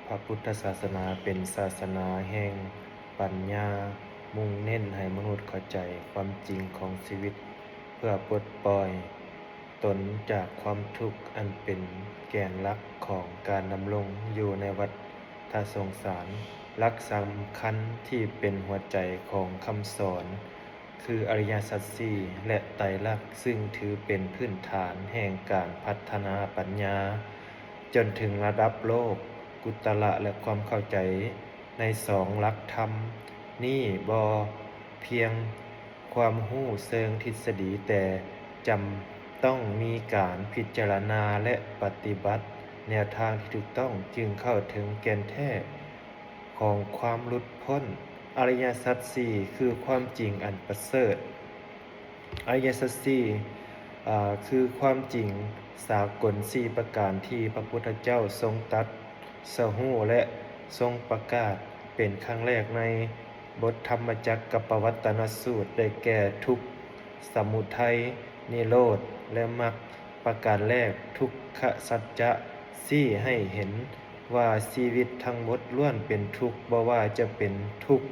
ພະພຸດທະສາສະໜາເປັນສາສະໜາແຫ່ງປັນຍາ, ມຸ່ງເນັ້ນໃຫ້ມະນຸດເຂົ້າໃຈຄວາມຈິງຂອງຊີວິດ ເພື່ອປົດປ່ອຍຕົນຈາກຄວາມທຸກອັນເປັນແກນຫຼັກຂອງການດຳລົງຢູ່ໃນວັດທະສົງສານ. ຫຼັກສຳຄັນທີ່ເປັນຫົວໃຈຂອງຄຳສອນ ຄືອະລິຍະສັດສີ່ ແລະ ໄຕລັກ, ຊຶ່ງຖືເປັນພື້ນຖານແຫ່ງການພັດທະນາປັນຍາຈົນເຖິງລະດັບໂລກ, ກຸດຕະລະ ແລະ ຄວາມເຂົ້າໃຈໃນສອງຫຼັກທຳນີ້ ບໍ່ພຽງຄວາມຮູ້ເຊີງທິດສະດີ, ແຕ່ຈຳຕ້ອງມີການພິຈາລະນາ ແລະ ປະຕິບັດແນວທາງທີ່ຖືກຕ້ອງ ຈຶ່ງເຂົ້າເຖິງແກ່ນແທ້ ຂອງຄວາມຫຼຸດພົ້ນ. ອະລິຍະສັດສີ່ ຄືຄວາມຈິງອັນປະເສີດ. ອະລິຍະສັດສີ່ ອາ ຄືຄວາມຈິງສາກົນສີ່ປະການທີ່ພະພຸດທະເຈົ້າຊົງຕັດສະຮູ້ ແລະ ຊົງປະກາດເປັນຄັ້ງແລກໃນບົດທຳມະຈັກກະປະວັດຕະນະສູດ ໄດ້ແກ່ ທຸກ, ສະມຸໄທ, ນິໂຣດ ແລະ ມັກ. ປະການແລກ, ທຸກຂະສັດຈະ ຊີ້ໃຫ້ເຫັນວ່າຊີວິດທັງໝົດລ້ວນເປັນທຸກ, ບໍ່ວ່າຈະເປັນທຸກ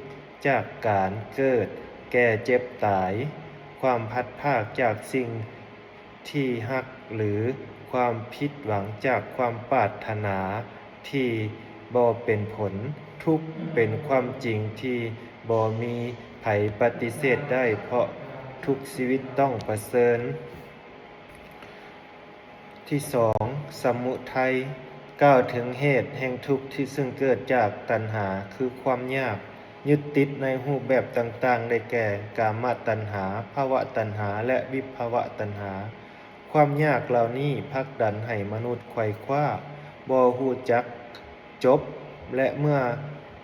ຈາກການເກີດ, ແກ່, ເຈັບ, ຕາຍ, ຄວາມພັດພາກຈາກສິ່ງທີ່ຮັກ ຫຼື ຄວາມຜິດຫວັງຈາກຄວາມປາດຖະໜາທີ່ບໍ່ເປັນຜົນ. ທຸກເປັນຄວາມຈິງທີ່ບໍ່ມີໃຜປະຕິເສດໄດ້, ເພາະທຸກຊີວິດຕ້ອງປະເຊີນ. ທີສອງ, ສະມຸໄທ ກ່າວເຖິງເຫດແຫ່ງທຸກທີ່ຊຶ່ງເກີດຈາກຕັນຫາ ຄືຄວາມຢາກຍຶດຕິດໃນຮູບແບບຕ່າງໆ ໄດ້ແກ່ ກາມະຕັນຫາ, ພະວະຕັນຫາ ແລະ ວິພະວະຕັນຫາ. ຄວາມຢາກເຫຼົ່ານີ້ຜັກດັນໃຫ້ມະນຸດໄຂວ່ຄວ້າ, ບໍ່ຮູ້ຈັກຈົບ ແລະ ເມື່ອ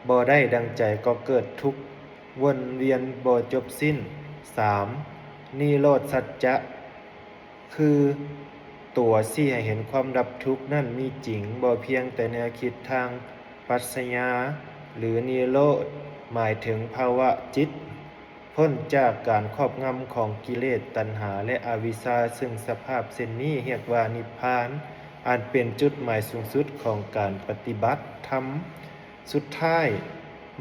ບໍ່ໄດ້ດັ່ງໃຈກໍເກີດທຸກວົນວຽນບໍ່ຈົບສິ້ນ. ສາມ, ນິໂຣດສັດຈະ ຄືຕົວຊີ້ໃຫ້ເຫັນຄວາມດັບທຸກນັ້ນມີຈິງ, ບໍ່ພຽງແຕ່ແນວຄິດທາງປັດຊະຍາ ຫຼື ນິໂຣດ ໝາຍເຖິງພາວະຈິດພົ້ນຈາກການຄອບງຳຂອງກິເລດ, ຕັນຫາ ແລະ ອະວິຊຊາ, ຊຶ່ງສະພາບເຊັ່ນນີ້ຮຽກວ່ານິບພານ, ອັນເປັນຈຸດໝາຍສູງສຸດຂອງການປະຕິບັດທຳ. ສຸດທ້າຍ,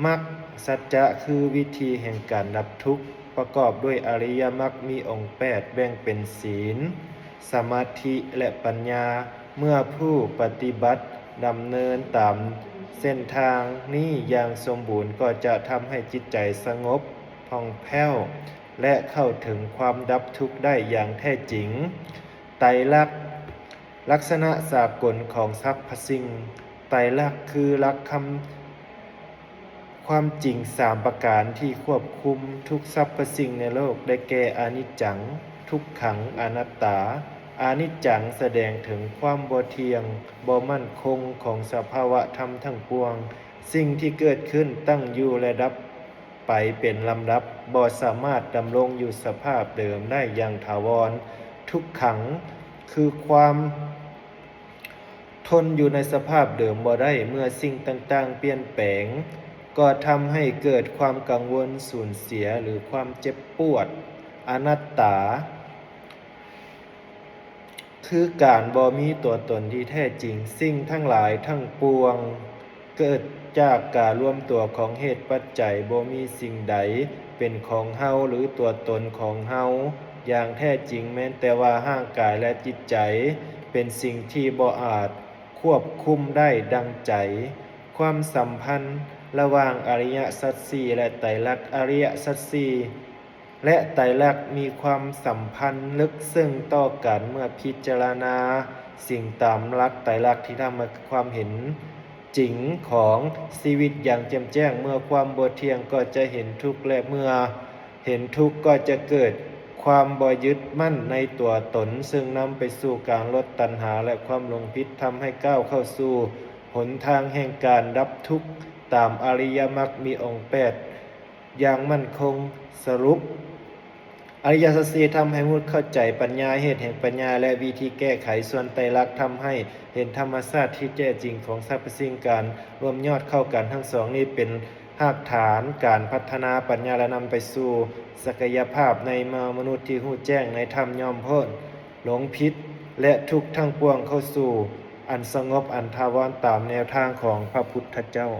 ມັກສັດຈະ ຄືວິທີແຫ່ງການດັບທຸກ, ປະກອບດ້ວຍອະລິຍະມັກມີອົງແປດ, ແບ່ງເປັນສີນ, ສະມາທິ ແລະ ປັນຍາ. ເມື່ອຜູ້ປະຕິບັດດຳເນີນຕາມເສັ້ນທາງນີ້ຢ່າງສົມບູນ, ກໍຈະທຳໃຫ້ຈິດໃຈສະຫງົບ, ຜ່ອງແຜ້ວ ແລະ ເຂົ້າເຖິງຄວາມດັບທຸກໄດ້ຢ່າງແທ້ຈິງ. ໄຕລັກ, ລັກສະນະສາກົນຂອງສັບພະສິ່ງ. ໄຕລັກຄືຫຼັກຄຳ ຄວາມຈິງສາມປະການທີ່ຄວບຄຸມທຸກສັບພະສິ່ງໃນໂລກ ໄດ້ແກ່ ອະນິດຈັງ, ທຸກຂັງ, ອະນັດຕາ. ອະນິດຈັງສະແດງເຖິງຄວາມບໍ່ທ່ຽງ, ບໍ່ໝັ້ນຄົງຂອງສະພາວະທຳທັງປວງ, ສິ່ງທີ່ເກີດຂຶ້ນ, ຕັ້ງຢູ່ ແລະ ດັບໄປເປັນລຳດັບ, ບໍ່ສາມາດດຳລົງຢູ່ສະພາບເດີມໄດ້ຢ່າງຖາວອນ. ທຸກຂັງ ຄືຄວາມ ທົນຢູ່ໃນສະພາບເດີມບໍ່ໄດ້, ເມື່ອສິ່ງຕ່າງໆປ່ຽນແປງ ກໍທຳໃຫ້ເກີດຄວາມກັງວົນສູນເສຍ ຫຼື ຄວາມເຈັບປວດ. ອະນັດຕາ ຄືການບໍ່ມີຕົວຕົນທີ່ແທ້ຈິງ, ສິ່ງທັງຫຼາຍທັງປວງເກີດຈາກການລວມຕົວຂອງເຫດປັດໄຈ, ບໍ່ມີສິ່ງໃດເປັນຂອງເຮົາ ຫຼື ຕົວຕົນຂອງເຮົາຢ່າງແທ້ຈິງ, ແມ່ນແຕ່ວ່າຮ່າງກາຍ ແລະ ຈິດໃຈເປັນສິ່ງທີ່ບໍ່ອາດ ຄວບຄຸມໄດ້ດັ່ງໃຈ. ຄວາມສຳພັນລະຫວ່າງອະລິຍະສັດສີ່ ແລະ ໄຕລັກ. ອະລິຍະສັດສີ່ ແລະ ໄຕລັກມີຄວາມສຳພັນເລິກເຊິ່ງຕໍ່ກັນເມື່ອພິຈາລະນາສິ່ງຕາມຫຼັກໄຕລັກທີ່ທຳໃຫ້ຄວາມເຫັນຈິງຂອງຊີວິດຢ່າງແຈ່ມແຈ້ງ. ເມື່ອຄວາມບໍ່ທ່ຽງກໍຈະເຫັນທຸກ ແລະ ເມື່ອ ເຫັນທຸກກໍຈະເກີດຄວາມບໍ່ຍຶດໝັ້ນໃນຕົວຕົນ, ເຊິ່ງນຳໄປສູ່ການລົດຕັນຫາ ແລະ ຄວາມຫຼົງຜິດ, ທຳໃຫ້ກ້າວເຂົ້າສູ່ຫົນທາງແຫ່ງການດັບທຸກຕາມອະລິຍະມັກມີອົງແປດຢ່າງໝັ້ນຄົງ. ສະຫຼຸບ, ອະລິຍະສັດສີ່ທຳໃຫ້ມະນຸດເຂົ້າໃຈປັນຍາ, ເຫດແຫ່ງປັນຍາ ແລະ ວິທີແກ້ໄຂ, ສ່ວນໄຕລັກທຳໃຫ້ເຫັນທຳມະຊາດທີ່ແທ້ຈິງຂອງສັບພະສິ່ງ. ການລວມຍອດເຂົ້າກັນທັງສອງນີ້ເປັນ ຮາກຖານການພັດທະນາປັນຍາ ແລະ ນຳໄປສູ່ສັກກະຍະພາບໃນມະນຸດທີ່ຮູ້ແຈ້ງໃນທຳ, ຍອມພົ້ນຫຼົງຜິດ ແລະ ທຸກທັງປວງເຂົ້າສູ່ ອັນສະຫງົບອັນຖາວອນຕາມແນວທາງຂອງພະພຸດທະເຈົ້າ.